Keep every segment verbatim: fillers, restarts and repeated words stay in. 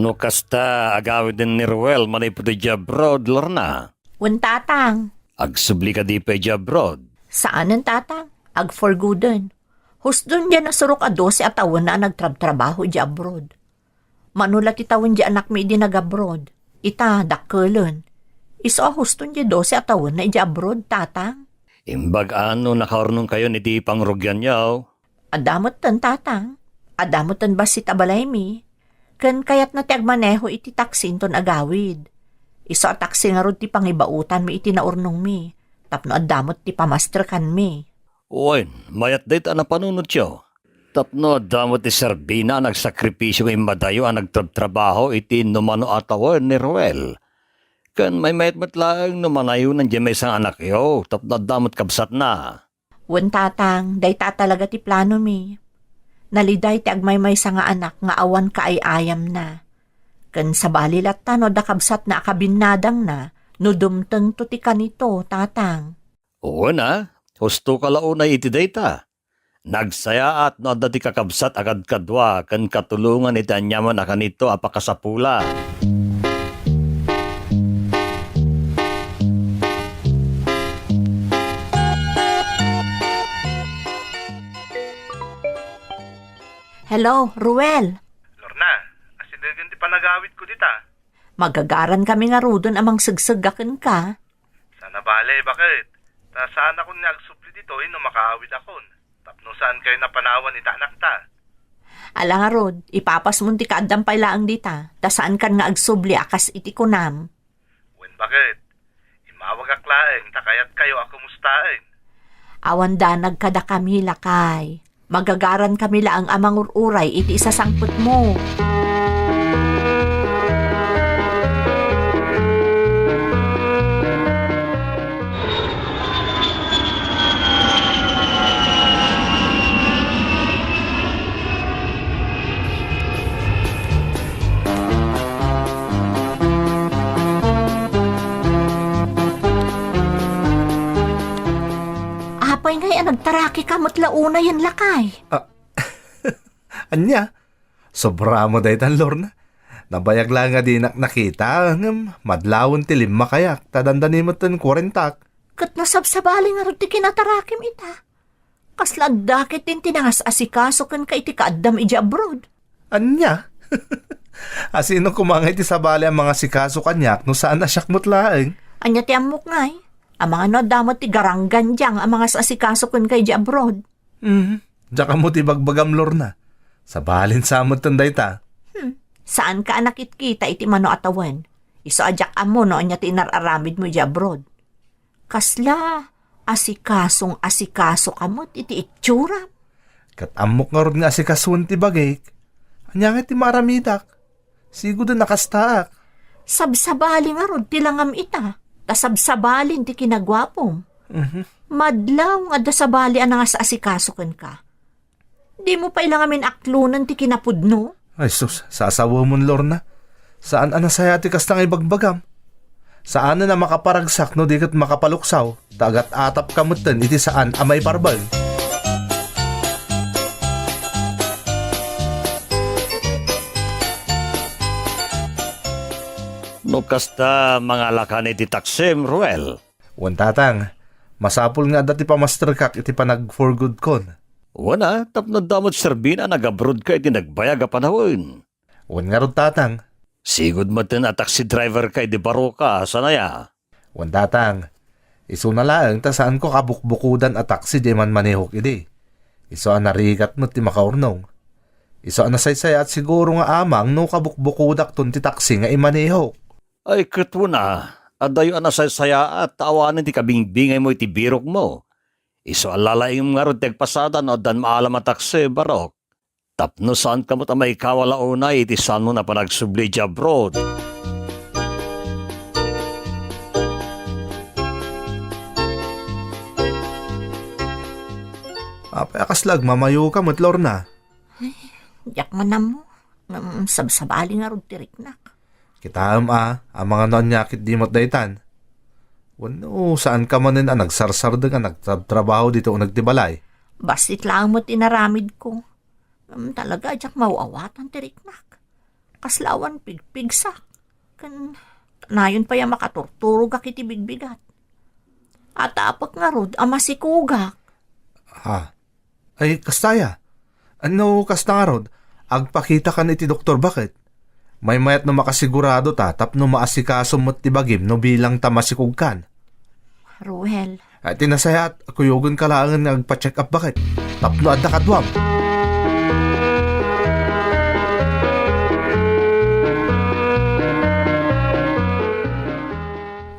No kasta, agawiden ni Ruel manipud idiay abroad, Lorna. Wen, Tatang. Agsubli kadi pay idiay abroad? Saanen, Tatang. Agforgooden. Huston diay nasurok a dose a tawen a nagtrabtrabaho idiay abroad. Mano la ti tawen diay anakmi idi nag-abroad. Ita, dakkelen. Isu a huston diay dose a tawenna idiay abroad, Tatang. Imbag a no nakaurnongkayon iti pangrugianyo. Adda metten, Tatang. Adda metten bassit a balaymi. Ken kayatna ti agmaneho iti taksi inton agawid. Isu a taksi ngarud ti pangibaotanmi iti naurnongmi, tapno adda met ti pamasterkanmi. Wen, mayat dayta a napanunotyo. Tapno adda met ti serbina a nagsakripisio nga immadayo a nagtrabtrabaho iti numano a tawen ni Ruel. Ken maymayat met laeng no manayonan diay maysa nga anakyo tapno adda met kabsatna. Wen, Tatang, dayta talaga ti planomi. Naliday ti agmaymaysa nga anak nga awan kaay-ayamna. Ken sabali latta no adda kabsatna a kabinnadangna, no dumtengto ti kanito, Tatang. Wen a, husto ka la unay iti dayta. Nagsayaat no adda ti kakabsat a kadkadua ken katulongan iti aniaman a kanito a pakasapula. Hello, Ruel. Lorna, asidegen ti panagawidko dita. Magagaran kami ngaruden a mangsegsegga kenka. Sana bale, baket? Ta saan akon nga agsubli ditoy no makaawid akon. Tapno saan kayo napanawan ita anakta. Ala ngarud, ipapasmon ti kaaddam pay laeng dita, ta saan kan nga agsubli a kas iti kunam. Wen, baket? Imawagak laeng ta kayat kayo a kumustaen. Awan danag kadakami, lakay. Magagaran kami laeng a mangur-uray iti isasangpetmo. Apay ngay a nagtaraki ka met la unayen, lakay? Ah, ania? Sobra mo daytan, Lorna. Nabayag la nga dinak nakita, ngem madlawen ti limmakayak, ta dandani metten kuarentak. Ket nasabsabali ngarud ti kinatarakim ita. Kasla adda ketdin ti nangas-asikaso kenka iti kaaddam idiay abroad. Ania? Asino koma nga iti sabali a mangasikaso kaniak no saan a siak met laeng? Ania ti ammok ngay? Amangan no adda met ti garanggan diak a mangas-asikaso kenka idiay abroad. Mhm. Diak ammo ti ibagbagam, Lorna. Sabalin sa metten dayta. Hmm. Saanka a nakitkita iti mano a tawen. Isu a diak ammo no ania ti inar-aramidmo idiay abroad. Kasla asikasong-asikaso ka met iti itsuram. Ket ammok ngarud nga asikasoen ti bagik. Ania nga ti maaramidak? Sigud a nakastaak. Sabsabali ngarud ti langam ita, ta sabsabalin ti kinaguapom. Mhm. Madlaw nga adda sabali a nangas-asikaso kenka. Dimo pay la ngamin aklonen ti kinapudno? Ay sus, sasawemon, Lorna. Saan a nasayaat ti kasta nga ibagbagam. Saanen a makaparagsak no di ket makapaluksaw, ta agat-atapka metten iti saan a maiparbeng. No kasta, mangalakan iti taksim, Ruel. Wen, Tatang, masapul nga adda ti pamasterkak iti panag-for-good-kon. Wen a, tapno adda met serbina a nag-abroad ka iti nagbayag a panawen. Wen ngarud, Tatang. Sigud metten a taxi driver ka idi baro ka, saan aya? Wen, Tatang, isuna laeng ta saanko kabukbukodan a taxi diay manmanehok idi. Isu a narigat met ti makaurnong. Isu a nasaysayaat siguro nga amang no kabukbukodakton ti taxi nga imanehok. Ay, ket wen a, adayo a nasaysayaat ta awanen ti kabingbingaymo iti birokmo. Isu a lalaingem ngarud ti agpasada no addan maalam a taksi, barok. Tapno saanka met a maikawala unay iti saanmo a panagsubli idiay abroad. Apay a kasla agmamayoka met, Lorna? Ay, diak man ammo. Ngem sabsabali ngarud ti riknak. Kitaem a, amangan no ania ketdi met daytan. Wenno, saanka manen a nagsarsardeng a nagtrabtrabaho ditoy uneg ti balay? Bassit laeng met inaramidko. Ngem talaga, diak maaw-awatan ti riknak. Kasla awan pigpigsak. Ken kanayon pay a makaturturogak iti bigbigat. Atapek ngarud a masikogak. Ha? Ay, kasta aya. No kasta ngarud, agpakitakan iti doktor, baket? Maymayat no makasigurado ta tapno maasikasom met ti bagim no bilang ta masikogkan. Ruel. Ay, ti nasayaat, kuyogenka laengen nga agpa-check up, baket? Tapno adda kaduam.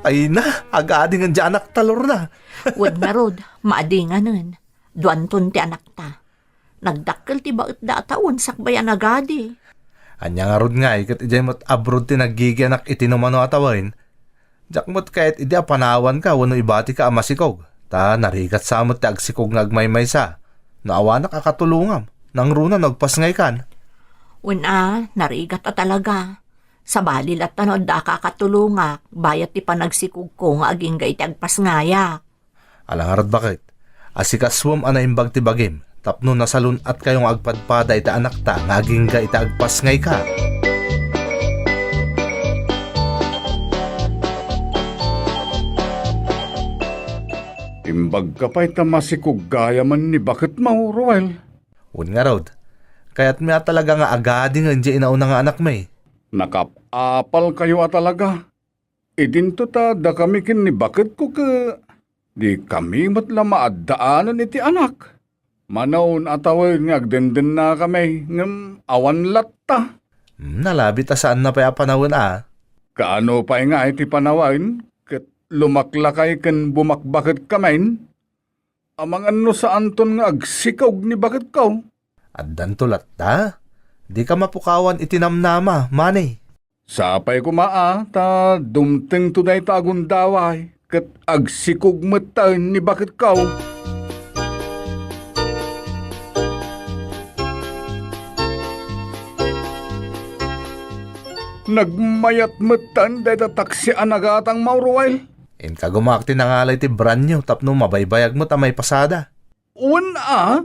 Ay na, agadingen diay anakta, Lorna. Wen ngarud, maadinganen. Duanton ti anakta. Nagdakkel ti baetda a tawen sakbay a nagadi. Ania ngarud ngay ket idiay met abroad ti naggigianak iti no mano a tawen? Diak met kayat idi a panawanka wenno ibatika a masikog, ta narigat sa met ti agsikog nga agmaymaysa. No awanak a katulongam, nangruna no agpasngaykan. Wen a, narigat a talaga. Sabali latta no addaka a katulongak, bayat ti panagsikogko nga agingga iti agpasngayak. Ala ngarud, baket? Asikasuem a naimbag ti bagim tapno nasalun-atkayo nga agpadpada iti anakta nga agingga iti agpasngayka. Imbagka pay ta masikog gayamen ni baketmo, Ruel. Wen ngarud, kayatmi a talaga nga agadingen diay inauna nga anakmi. Nakap-apalkayo a talaga. Idinto ta dakami ken ni baketko ket dikami met la maaddaanen iti anak. Manawen a tawen nga agdendennakami ngem awan latta. Hmm, nalabit a saanna pay a panawen a. Kaano pay nga iti panawen ket lumaklakay ken bumakbaketkamin? Amangan no saanton nga agsikog ni baketko. Addanto latta? Dika mapukawan iti namnama, mani. Sapay koma a ta dumtengto dayta a gundaway ket agsikog metten ni baketko. Nagmayat metten dayta taksi a nagatangmo, Ruel. Inka koma ti nangala iti brand new tapno mabaybayag met a maipasada. Wen a,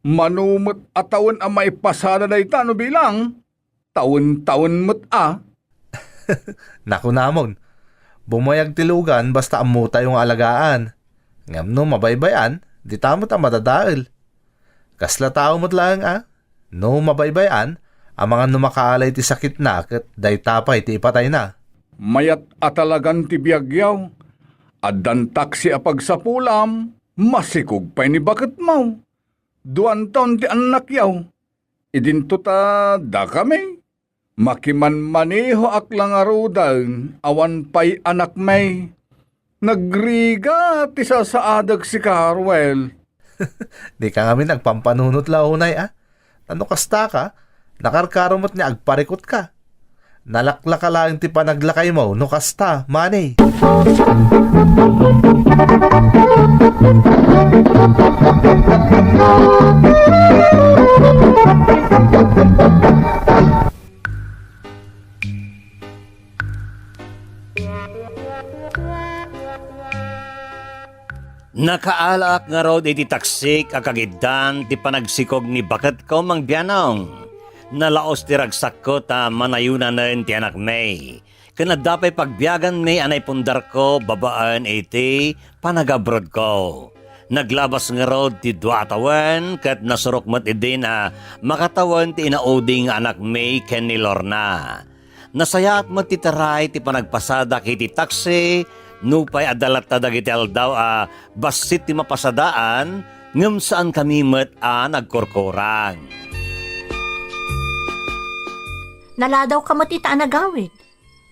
mano met a tawen a maipasada dayta no bilang? Tawen-tawen met a. Nakunamon, bumayag ti lugan basta ammotayo nga alagaan. Ngem no mabaybay-an, dita met a madadael. Kasla tao met laeng a, no mabaybay-an, amangan no makaala iti sakitna ket dayta pay ti ipatayna. Mayat a talagan ti biagyo. Addan taksi a pagsapulam, masikog pay ni baketmo. Duanton ti annakyo. Idinto ta dakami. Makimanmanehoak la ngaruden, awan pay anakmi. Nagrigat ti sasaadek sika, Ruel. Dika ngamin agpampanunot la unay a. Ta no kasta ka, nakarkaro met nga agparikutka. Nalaklaka laeng ti panaglakaymo no kasta, mani. Nakaalaak ngarud iti taksik a kagiddan ti panagsikog ni baketko, Mang Bianong. Nalaos ti ragsakko ta manayonanen ti anakmi. Ken adda pay pagbiaganmi a naipundarko babaen iti panagabrodko. Naglabas ngarud ti dua a tawen ket nasurok met idin a makatawen ti inaudi nga anakmi ken ni Lorna. Nasayaat met ti taray ti panagpasadak iti taksi, nupay adda latta dagiti aldaw a bassit ti mapasadaan, ngem saankami met a nagkurkurang. Naladaw ka met ita a nagawid.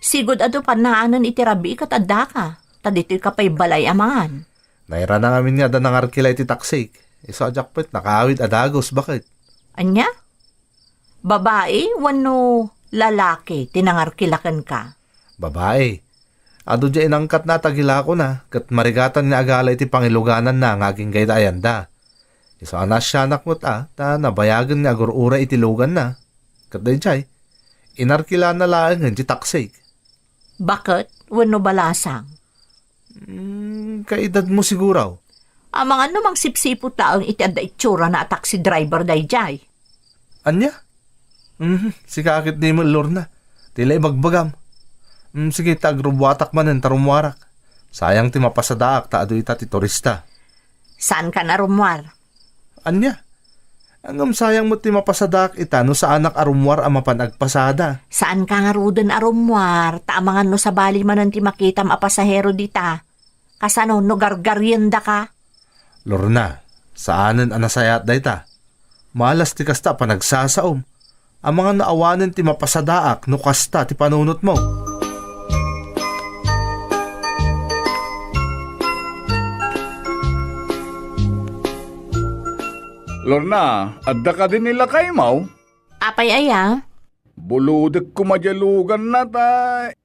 Sigud adu pannaanen iti rabii ket addaka, ta ditoy ka pay balay a mangan. Nairana ngamin nga adda nangarkila iti taksik. Isu a diak met nakaawid a dagus, baket? Ania? Babai wenno lalaki ti nangarkila kenka? Babai. Adu diay inangkatna a tagilakona, ket marigatan nga agala iti pangilugananna nga agingga ita ayanda. Isu a naasianak met a, ta nabayagen nga agur-uray iti luganna. Ket daydiay, inarkilana laengen ti taksik. Baket wenno balasang? Mm, kaedadmo siguro. Amangan no mangsipsipot laeng iti adda itsurana a taxi driver daydiay. Ania? Mhm, sika ket ni met, Lorna. Ti la ibagbagam. Mm, sige, ta agrubbuatak manen ta rummuarak. Sayang ti mapasadaak ta adu ita ti turista. Saankan a rummuar. Ania? Ngem sayang met ti mapasadaak ita no saanak a rummuar a mapan agpasada. Saanka ngaruden a rummuar, ta amangan no sabali manen ti makitam a pasahero dita. Kasano no gargariendaka? Lorna, saanen a nasayaat dayta. Malas ti kasta a panagsasaom. Amangan no awanen ti mapasadaak no kasta ti panunotmo. Lorna, adda kadi ni lakaymo? Apay aya? Bulodek koma diay luganna ta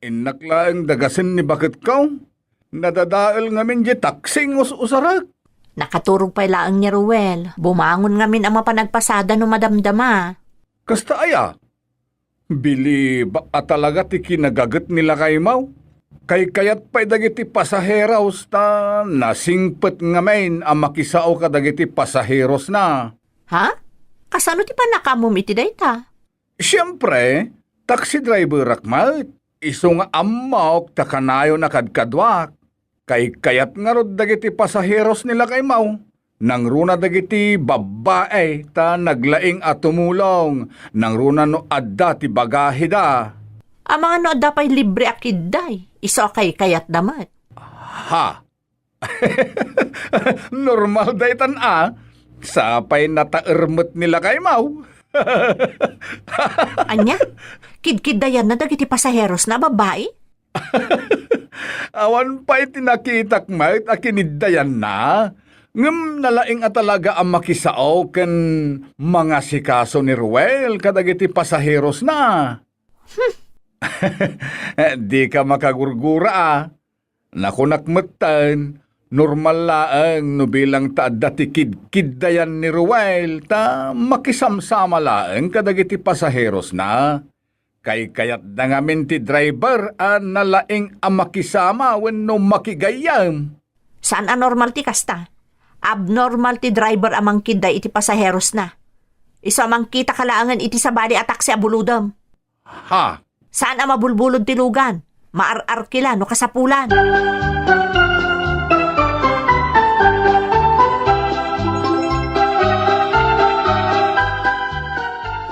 innak laeng dagasen ni baketko. Nadadael ngamin diay taksi nga us-usarek. Nakaturog pay laeng ni Ruel. Bumangon ngamin a mapan agpasada no madamdama. Kasta aya? Bilibak a talaga ti kinagaget ni lakaymo. Kaykayat pay dagiti pasaheros ta nasingpet ngamin a makisao kadagiti pasaherosna. Ha? Kasano ti pannakaamom iti dayta? Siempre, taxi driverak met. Isu nga ammok ta kanayon a kadkaduak. Kaykayat ngarud dagiti pasaheros ni lakaymo. Nangruna dagiti babbai ta naglaing a tumulong. Nangruna no adda ti bagahida. Amangan no adda pay libre a kidday. Isu a kaykayatda met. Ha? Normal daytan a. Sapay nataer met ni lakaymo. Ania? Kidkiddayanna dagiti pasaherosna a babbai? Awan pay ti nakitak met a kiniddayanna. Ngem nalaing a talaga a makisao ken mangasikaso ni Ruel kadagiti pasaherosna. Hmm. Dika makagurgura a. Nakunak metten, normal laeng no bilang ta adda ti kidkiddayan ni Ruel ta makisamsama laeng kadagiti pasaherosna. Kaykayatda ngamin ti driver a nalaing a makisama wenno makigayyem. Saan a normal ti kasta? Abnormal ti driver a mangkidday iti pasaherosna. Isu a mangkitaka laengen iti sabali a taksi a bulodem. Ha? Saan a mabulbulod ti lugan. Maararkila no kasapulan.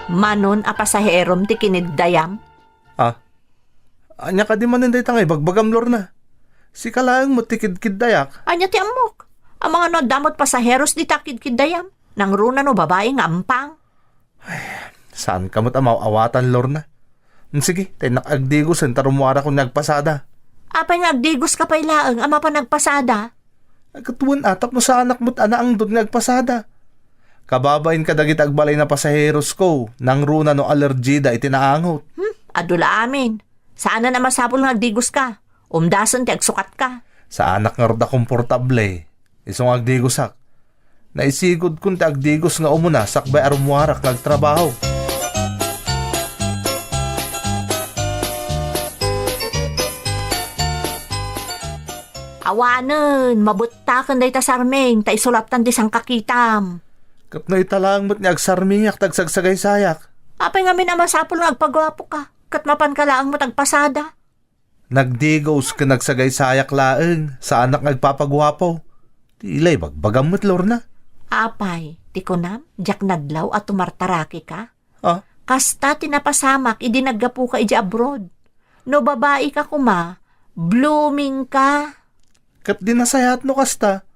Manon a pasaherom ti kiniddayam? Ah. Ania kadi manen dayta nga ibagbagam, Lorna? Sika laeng met ti kidkiddayak. Ania ti ammok? Amangan no adda met pasaheros dita kidkiddayam? Nangruna no babai nga ampang? Ay, saanka met a maaw-awatan, Lorna. Mm, sige, ta innak agdigosen ta rummuarak ken nga agpasada. Apay nga agdigoska pay laeng a mapan agpasada? Ket wen a, tapno saanak met a naangdon nga agpasada. Kababain kadagiti agbalin a pasaherosko, nangruna no alergida iti naangot. Hmm, adu la amin. Saanen a masapul nga agdigoska. Umdasen ti agsukatka. Saanak ngarud a komportable. Isu nga agdigosak. Naisigudkon ti agdigos nga umuna sakbay a rummuarak nga agtrabaho. Awanen, mabettaken dayta sarming ta isulatan ti sankakitam. Ket no ita laeng met nga agsarmingak ta agsagsagaysayak. Apay ngamin a masapul nga agpaguapoka, ket mapanka laeng met agpasada? Nagdigos ken nagsagaysayak laeng, saanak nga agpapaguapo. Ti la ibagbagam met, Lorna. Apay, ti kunam, diak nadlaw a tumartarakika? Ah? Kasta ti napasamak idi naggapuka idiay abroad. No babaika koma, blooming ka. Ket di nasayaat no kasta.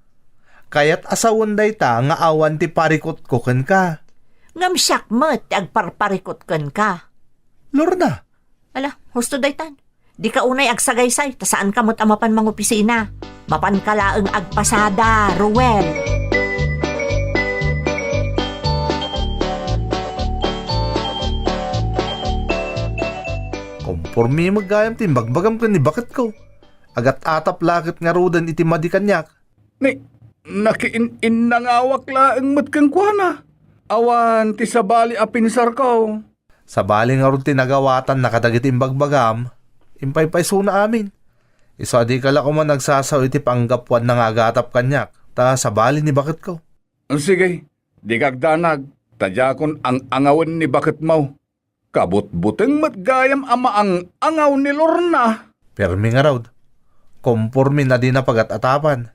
Kayat a sawen dayta nga awan ti parikutko kenka. Ngem siak met ti agparparikut kenka. Lorna, Ala, husto daytan. Dika unay agsagaysay, ta saanka met a mapan mangopisina. Mapanka laeng agpasada, Ruel. Kompormi met gayam ti imbagbagam ken ni baketko. Agat-atap la ket ngaruden iti madi kaniak. Ni, nakiin-innangawak laeng met kenkuana. Awan ti sabali a pinsarko. Sabali ngarud ti nagawatanna kadagiti imbagbagam, impaypaysona amin. Isu a dika la koma nagsasao iti panggapuanna nga agatap kaniak, ta sabali ni baketko. Sige, dika agdanag, ta diakon ang-angawen ni baketmo. Kabutbuteng met gayam a maang-angaw ni Lorna. Permi ngarud, kompormin a dina pagat-atapan.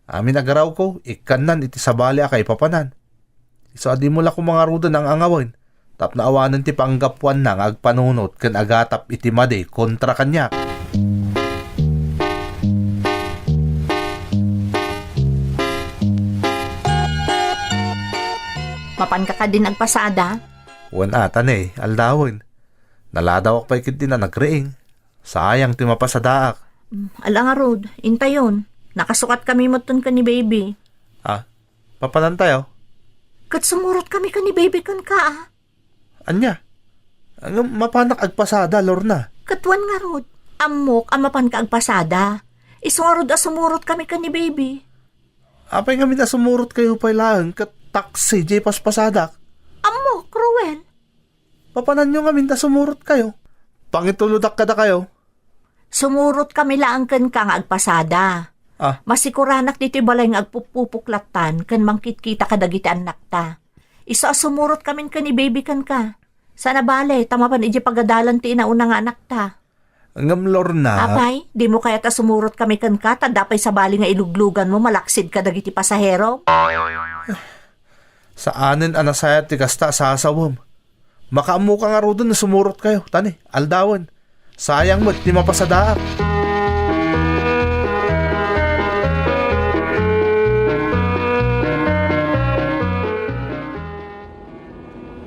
Amin a garawko, ikkannan iti sabali a kaipapanan. Isu a dimo la koma ngaruden ang-angawen, tapno awanen ti panggapuanna nga agpanunot ken agatap iti madi kontra kaniak. Mapanka kadin agpasada? Wen ata ne, aldawen. Naladawak pay ketdin a nagriing. Sayang ti mapasadaak. Mm, ala ngarud, intayon. Nakasukat kami metten ken ni baby. Ah, papanantayo? Ket sumurot kami ken ni baby kenka, ah. Ania? Ngem mapanak agpasada, Lorna. Ket wen ngarud, ammok a mapanka agpasada. Isu ngarud a sumurot kami ken ni baby. Apay ngamin a sumurot kayo pay laeng ket taksi diay paspasadak? Ammok, Ruel. Papananyo ngamin ta sumurot kayo? Pangitulodak kadakayo. Sumurot kami laeng kenka nga agpasada. Ah. Masikuranak ditoy balay nga agpupupok lattan ken mangkitkita kadagiti annakta. Isu a sumurot kamin ken ni baby kenka. Saan a bale, ta mapan idiay pagadalan ti inauna nga anakta. Ngem Lorna. Apay, dimo kayat a sumurot kami kenka, ta adda pay sabali nga ilugluganmo malaksid kadagiti pasahero? Saanen a nasayaat ti kasta a sasawem. Makaammoka ngaruden no sumurot kayo. Tani, aldawen. Sayang met ti mapasadaak.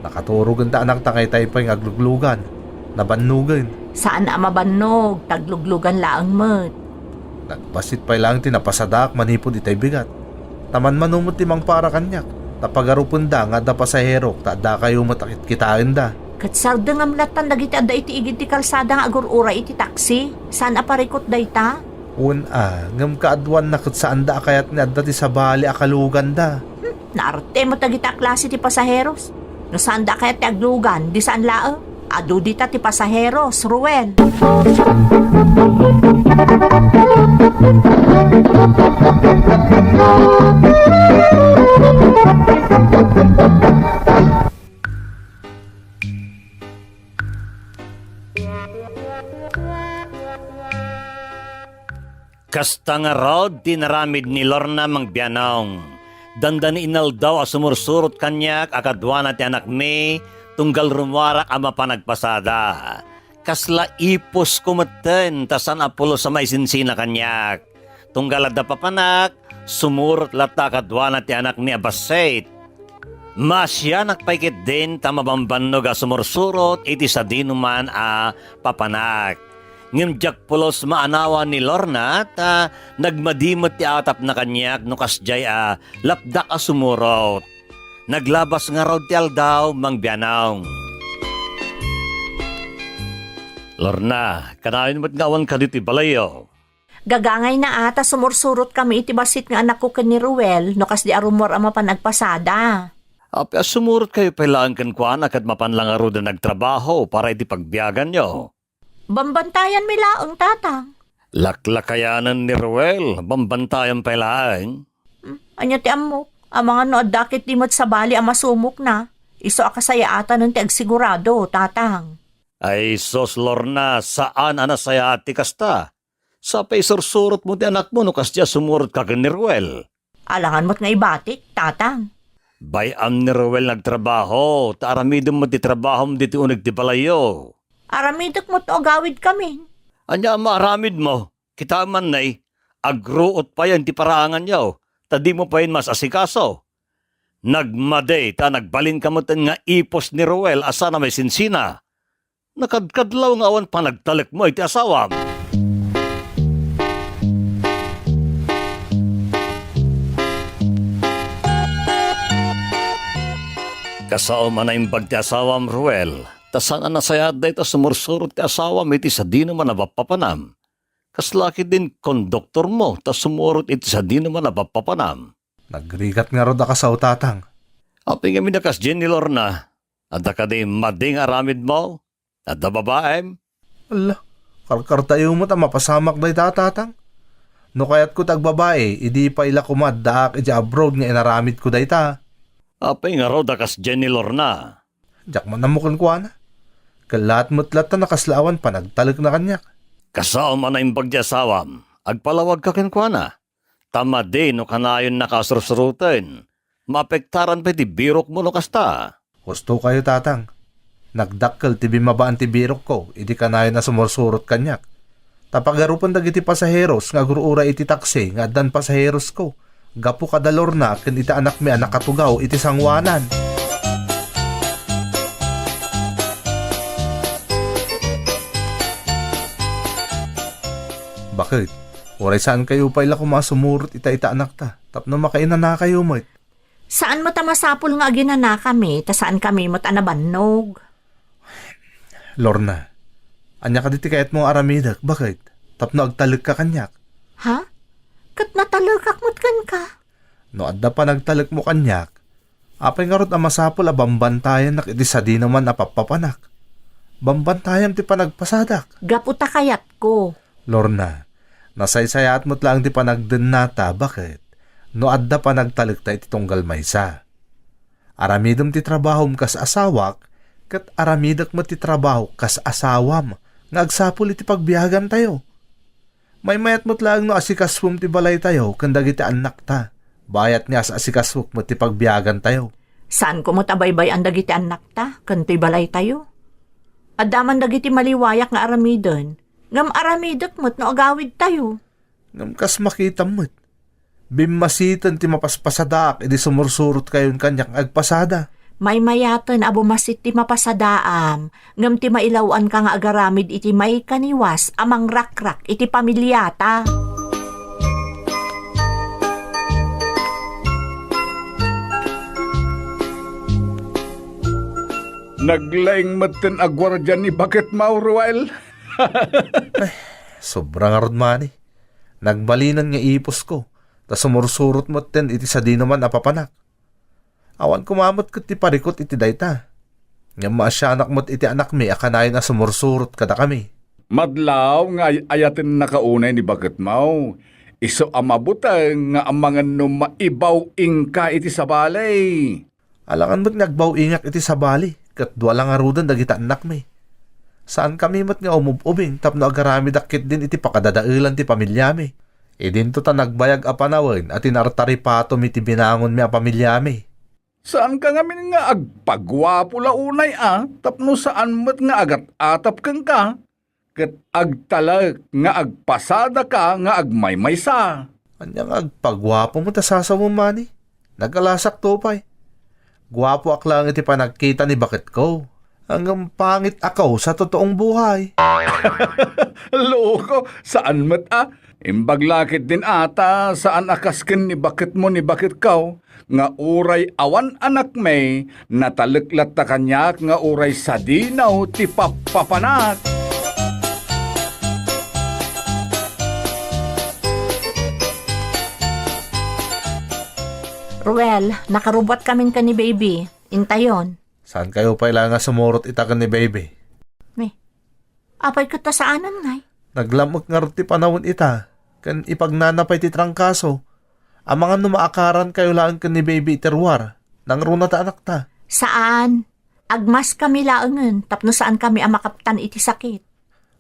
Nakaturog enta anak ta kayatay pay nga agluglugan. Nabannogen. Saan a mabannog, ta agluglugan laeng met. Nagbassit pay laeng ti napasadaak manipud itay bigat. Ta manmano met ti mangpara kaniak, ta pagarupenda nga adda pasaherok ta adda kayo met a kitkitaenda. Ket sardengam lattan dagiti adda iti igid ti kalsada nga agur-uray iti taksi. Saan a parikut dayta? Wen a, ngem kaaduanna ket saanda a kayat nga adda ti sabali a kaluganda. Hmm, naarte met dagita a klase ti pasaheros. No saanda a kayat ti aglugan, di saan laeng. Adu dita ti pasaheros, Ruel. Kasta ngarud ti inaramid ni Lorna, Mang Bianong. Dandani inaldaw a sumursurot kaniak a kaduana ti anakmi, tunggal rummuarak a mapan agpasada. Kasla iposko metten ta saan a pulos a maisinsina kaniak. Tunggal adda papanak, sumurot latta a kaduana ti anakmi a bassit. Maasianak pay ketdin ta mabambannog a sumursurot iti sadinoman a papanak. Ngem diak pulos maanawan ni Lorna ta nagmadi met ti atapna kaniak no kasdiay a lapdak a sumurot. Naglabas ngarud ti aldaw, Mang Bianong. Lorna, kanayon met nga awan kadi ti balayyo. Gagangayna a ta sumursurot kami iti bassit nga anakko ken ni Ruel no kasdi a rummuar a mapan agpasada. Apay a sumurot kayo pay laeng kenkuana ket mapan la ngaruden agtrabaho para iti pagbiaganyo? Bambantayanmi laeng, Tatang. Laklakayanen ni Ruel, bambantayan pay laeng. Hmm, ania ti ammok? Amangan no adda ketdi met sabali a masumokna. Isu a kasayaatanen ti agsigurado, Tatang. Ay sus, Lorna, saan a nasayaat ti kasta. Sapay isursurotmo ti anakmo no kasdi a sumurotka ken ni Ruel. Alangan met nga ibatik, Tatang. Bay-am ni Ruel nga agtrabaho, ta aramidem met ti trabahom ditoy uneg ti balayyo. Aramidek met no agawidkamin. Ania a maaramidmo? Kitaem man, nay, agruot payen ti paraanganyo, ta dimo payen maas-asikaso. Nagmadi ta nagbalinka metten nga ipos ni Ruel a saan a maisinsina. Nakadkadlaw nga awan panagtalekmo iti asawam. Kasaom a naimbag ti asawam, Ruel, ta saan a nasayaat dayta sumursurot ti asawam iti sadinoman a papapanam. Kasla ketdin konduktormo ta sumurot iti sadinoman a papapanam. Nagrigat ngarud a kasao, Tatang. Apay ngamin a kasdiay ni Lorna? Adda kadi madi nga aramidmo? Adda babaem? Ala, karkartayo met a mapasamak dayta, Tatang. No kayatko ti agbabai, idi pay la koma addaak idiay abroad nga inaramidko dayta. Apay ngarud a kasdiay ni Lorna? Diak man ammo kenkuana. Kellaat met latta no kasla awan panagtalekna kaniak. Kasaom a naimbag ti asawam, agpalawagka kenkuana. Ta madi no kanayonnaka a sursuroten, maapektaran pay ti birokmo no kasta. Husto kayo, Tatang. Nagdakkel ti bimmabaan ti birokko idi kanayon a sumursurot kaniak. Ta pagarupen dagiti pasaheros nga agur-uray iti taksi nga addan pasaherosko, gapu kada Lorna ken iti anakmi a nakatugaw iti sangoanan. Baket, uray saan kayo pay la koma a sumurot ita ita anakta, tapno makainanakayo met. Saan met a masapul nga aginanakami, ta saan kami met a nabannog. Lorna, ania kadi ti kayatmo nga aramidek, baket? Tapno agtalekka kaniak. Ha? Ket natalekak met kenka? No adda panagtalekmo kaniak, apay ngarud a masapul a bambantayannak iti sadino man a pappapanak? Bambantayam ti panagpasadak. Gapu ta kayatko. Lorna, nasaysayaat met laeng ti panagdennata, baket? No adda panagtalekta iti tunggal maysa. Aramidem ti trabahom kas asawak, ket aramidek met ti trabaho kas asawam nga agsapul iti pagbiagantayo. Maymayat met laeng no asikasuem ti balaytayo ken dagiti annakta, bayat nga as-asikasuek met ti pagbiagantayo. Saanko met a baybay-an dagiti annakta ken ti balaytayo. Adda man dagiti maliwayak nga aramiden, ngem aramidek met no agawidtayo. Ngem kas makitam met, bimmasiten ti mapaspasadaak idi sumursurotkayon kaniak nga agpasada. Maymayaten a bumasit ti mapasadaam, ngem ti mailawanka nga agaramid iti maikaniwas a mangrakrak iti pamiliata. Naglaing metten a guardia ni Baketmaw, Ruel. Ay, sobra ngarud mani. Nagbalinen nga ipusko, ta sumursurot metten iti sadino man a papanak. Awan koma met ket ti parikut iti dayta. Ngem maasianak met iti anakmi a kanayon a sumursurot kadakami. Madlaw nga ay-ayatennaka unay ni Baketmaw. Isu a mabuteng nga amangan no maibaw-ingka iti sabali. Alangan met nga agbaw-ingak iti sabali, ket dua la ngaruden dagiti annakmi. Saankami met nga umub-ubing tapno agaramidak ketdin iti pakadadaelan ti pamiliami. Idinto ta nagbayag a panawen a tinartaripatomi ti binangonmi a pamiliami. Saanka ngamin nga agpaguapo la unay a tapno saan met nga agat-atap kenka, ket agtalek nga agpasadaka nga agmaymaysa. Ania nga agpaguapo met a sasawem mani? Nagalasakto pay. Guapoak laeng iti panagkita ni baketko. Ngem pangit a kao sa totoong buhay. Loko, saan met a. Imbag la ketdin a ta saan a kas ken ni baketmo ni baketko, nga uray awan anakmi, natalek latta kaniak nga uray sadino ti pappapanak. Ruel, nakarubuatkamin ken ni baby. Intayon. Saankayo pay la nga sumurot ita ken ni baby? Ni, apay ket ta saanen ngay? Naglam-ek ngarud ti panawen ita, ken ipagnana pay ti trangkaso. Amangan no maakarankayo laeng ken ni baby iti ruar, nangruna ta anakta. Saan. Agmaskami laengen tapno saankami a makaptan iti sakit.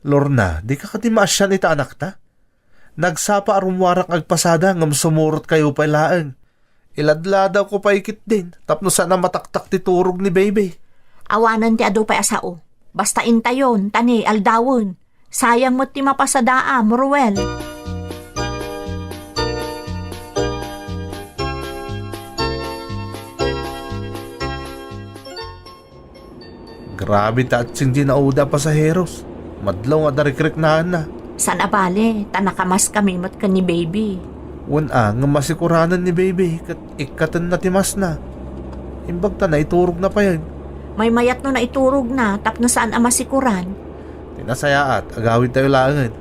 Lorna, dika kadi maasian ita anakta? Nagsapa a rummuarak agpasada ngem sumurotkayo pay laeng. Iladladawko pay ketdin tapno saan a mataktak ti turog ni baby. Awanen ti adu pay a sao. Basta intayon, ta ni aldawen. Sayang met ti mapasadaam, Ruel. Grabe ta atsing di nauda a pasaheros. Madlaw nga adda rikriknaanna. Saan a bale, ta nakamaskami met ken ni baby. Wen a, ngem masikuranen ni baby ket ikkatenna ti maskna. Imbag ta naiturogna payen. Maymayat no naiturogna tapno saan a masikuran. Ti nasayaat, agawidtayo laengen.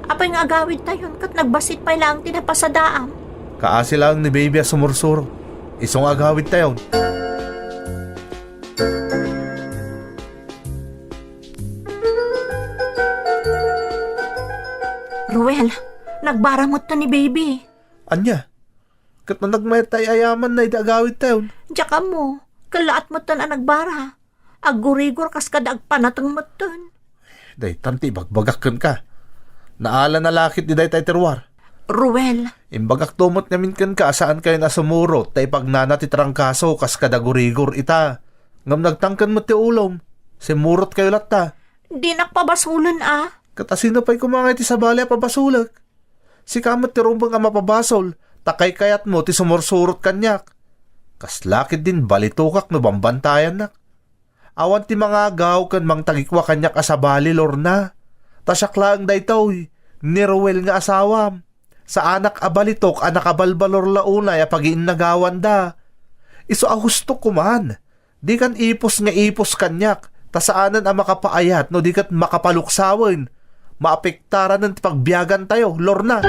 Apay nga agawidtayon ket nagbasit pay laeng ti napasadaam? Kaasi laeng ni baby a sumursuro. Isu nga agawidtayon. Ruel, nagbara metten ni baby. Ania? Ket no nagmayat ta ay-ayamanna idi agawidtayon? Diak ammo. Kellaat metten a nagbara. Aggurigor kas kada agpanateng metten. Daytan ti ibagbagak kenka. Naala na lakit di dayta iti ruar. Ruel. Imbagakto met ngamin kenka a saankayon a sumurot ta ipagnana ti trangkaso kas kada gurigor ita. Ngem nagtangken met ti ulom. Simmurotkayo latta. Dinak pabasolen a. Ket asino pay koma nga iti sabali a pabasolek? Sika met ti rumbeng a mapabasol, ta kaykayatmo ti sumursurot kaniak. Kasla ketdin balitokak no bambantayannak. Awan ti mangagaw ken mangtagikua kaniak a sabali, Lorna. Ta siak laeng daytoy, ni Ruel nga asawam. Saanak a balitok a nakabalbalor la unay a pagiinnagawanda. Isu a hustok koman. Dikan ipus nga ipus kaniak, ta saanen a makapaayat no di ket makapaluksawen. Maapektaranen ti pagbiagantayo, Lorna.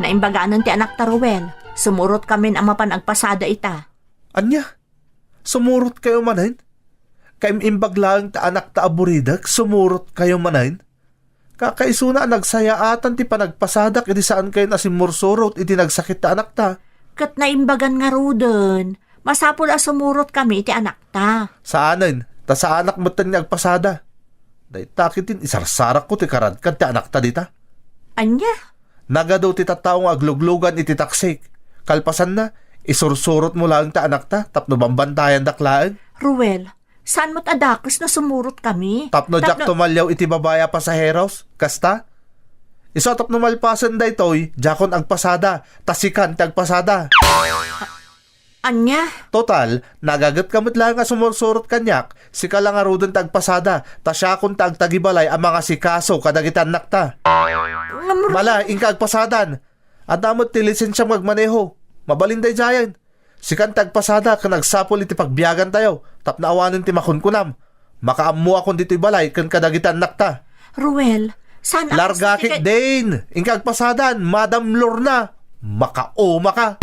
Naimbaganen ti anakta, Ruel. Sumurotkamin a mapan agpasada ita. Ania? Sumurotkayo manen? Kaim-imbag laeng ta anakta a buridek, sumurotkayo manen? Kakaisuna a nagsayaatan ti panagpasadak idi saankayon a simmursurot iti nagsakit ta anakta. Ket naimbagan ngaruden, masapul a sumurotkami iti anakta. Saanen, ta saanak metten nga agpasada. Dayta ketdin isarsarakko ti karadkad ti anakta dita. Ania? Nagadu ti tattao nga agluglugan iti taksik. Kalpasanna, isursurotmo laeng ti anakta tapno bambantayandak laeng. Ruel, saan met a dakes no sumurotkami? Tapno diak tumalyaw iti babai a pasaheros, kasta? Isu a tapno malpasen daytoy, diakon agpasada, ta sikan ti agpasada. Ania? Total, nagagetka met laeng a sumursurot kaniak, sika la ngaruden ti agpasada, ta siakon ti agtagibalay a mangasikaso kadagiti annakta. Ngem Ruel. Mala, inka agpasadan. Adda met ti lisensiam nga agmaneho. Mabalin daydiayen. Sikan ti agpasada ken agsapul iti pagbiagantayo tapno awanen ti makunkunam. Makaammoakon ditoy balay ken kadagiti annakta. Ruel, saan a Larga kasta ti kay- ketdin! Inka agpasadan, Madam Lorna! Makaumaka!